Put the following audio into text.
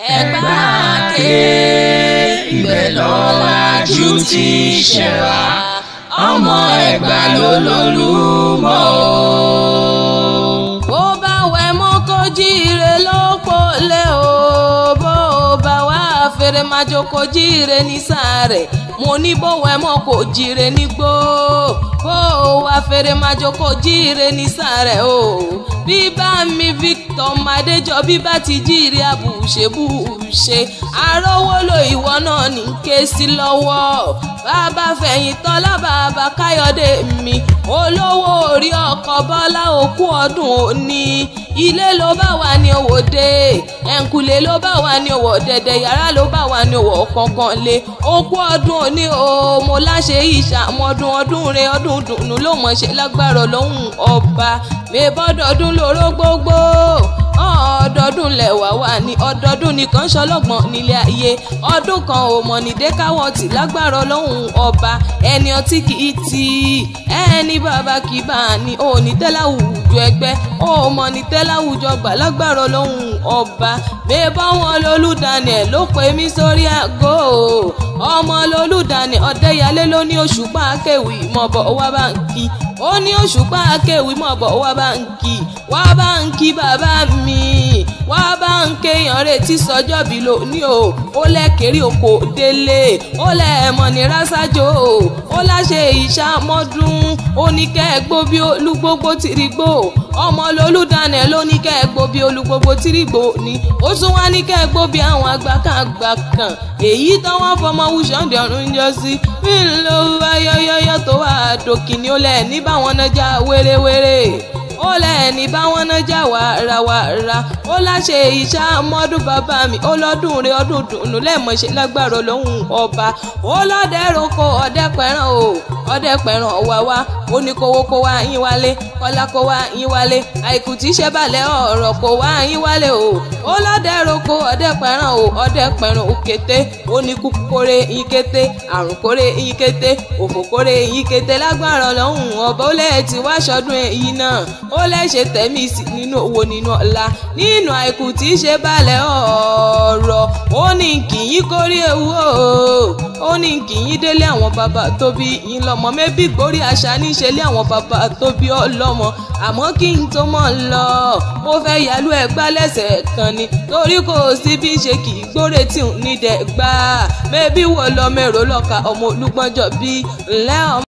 Ẹ̀gbá ké ibẹ̀ lọ́làjú ti ṣẹ̀ wá, ọmọ Ẹ̀gbá ló lólúmọ̀ o. Bó bá wẹ̀ mọ́ kó jíire ló pọ̀lẹ́ o, bó bá wà fèrè máa jókòó jíire ní sàárẹ̀. Mo ní bó wẹ̀ mọ́ kó jíire nígbó, bó wà fèrè máa jókòó jíire ní sàárẹ̀ o. Bíbá mi Victor Adéjọbí bá ti jíire àbùṣebùṣe, arówólò ìwọ náà ní ké sí lọ́wọ́. Bàbá Fẹ̀yìntọ́lá bàbá Káyọ̀dé mi, olówó orí ọkọ̀ Bọ́lá òkú ọdún òní. Ilé ló bá wà ní Òwòdé, ẹ̀ǹkùlé ló bá wà ní òwò dẹ̀dẹ̀, yàrá ló bá wà ní òwò kankan lé. Òkú ọdún òní o, mo láṣẹ ìṣàmọ́dún ọdún rẹ ọdún dùnú ló mọ̀ ṣe lágbára lóhùn ọba. Mẹ́bọ́dọ̀dún lóró gbogbo, ọdọọdún lẹwà wà ní ọdọọdún nìkan ṣọlọ́gbọ̀n nílé ayé. Ọdún kan ò mọ̀ ní dékáwọ́tì lágbára lóhùn ọba. Ẹni ọtí kì í ti ẹni bàbá kì í bá ní òní tẹ́láwùjọ ẹgbẹ́, ó mọ̀ ní tẹ́láwùjọ gbà lágbára lóhùn ọba. Mẹ́bọ́ wọn lolú Daniel ló pè mí sórí àgọ́ o. Ọmọ lolú Daniel Ọ̀dẹ́yàlé ló ní Òṣùpá akéwì mọ̀bọ̀ wá bá ń kí. Ó ní Òṣùpá akéwì mọ̀bọ̀ wá bá ń kí. Wá bá ń kí bàbá mi, wá bá ń kéèyàn retí sọjọ́ bí lónìí o. Ó lẹ́kẹ̀rí oko délé, ó lẹ́ẹ̀mọ́ ní rásájò o. Ó láṣẹ ìṣàmọ́dún, ó ní kẹ́ẹ̀gbó bí olúgbógbó tìrìgbò. Ọmọ lolú Daniel ló ní kẹ́ẹ̀gbó bí olúgbógbó tìrìgbò ni. Ó tún wá ní kẹ́ẹ̀gbó bí àwọn àgbà kan àgbà kan. Èyí táwọn fọmọ wùsàndì ọ̀run jọ sí. Mi ló wá yọ́yọ́yọ́ tó wà dòkì ni ó lẹ̀ ní báwọn náà já wérewére. Ó lẹ́ẹ̀ni báwọn náà já wàràwàrà. Ó láṣẹ ìṣàmọ́dún bàbá mi, ó lọ́dún rẹ ọdún dùnú lẹ́ẹ̀mọ́ṣẹ́ lágbára lóhùn ọba. Ó lọ́dẹ roko ọdẹ pẹ̀ràn o, ọdẹ pẹ̀ràn wá wá. Ó ní kówó kó wá yín wálé, kọ́lá kó wá yín wálé, àìkú tí ṣe balẹ̀ ọ̀rọ̀ kó wá yín wálé o. Ó lọ́dẹ roko ọdẹ pẹ̀ràn o, ọdẹ pẹ̀ràn òkété. Ó ní kúkú kórè yín kété, àrùn kórè yín kété, òfò kórè yín kété lágbára lóhùn ọba. Ó lẹ́ẹ̀ tí wá ṣọdún èyí náà, ó lẹ́ṣẹ̀ tẹ̀mí sí nínú owó nínú ọ̀la nínú àìkú tí ṣe balẹ̀ ọ̀rọ̀. Ó ní kì í kórí ewu o, ó ní kì í délé àwọn bàbá tó bí yín lọ́mọ. Mẹ́bí gbórí àṣà níṣe lé àwọn bàbá tó bí ọlọ́mọ. Àmọ́ kí n tó mọ̀ lọ, mo fẹ́ yàlú Ẹ̀gbá lẹ́sẹ̀ kan ni, torí kò sí bí ṣe kì í gbóre tí ń ní dẹ̀gbà. Mẹ́bí wọ̀ lọ mẹ́rọ lọ́ka ọmọ Olúgbọ́njọ́ bí ńlẹ́ ọmọ.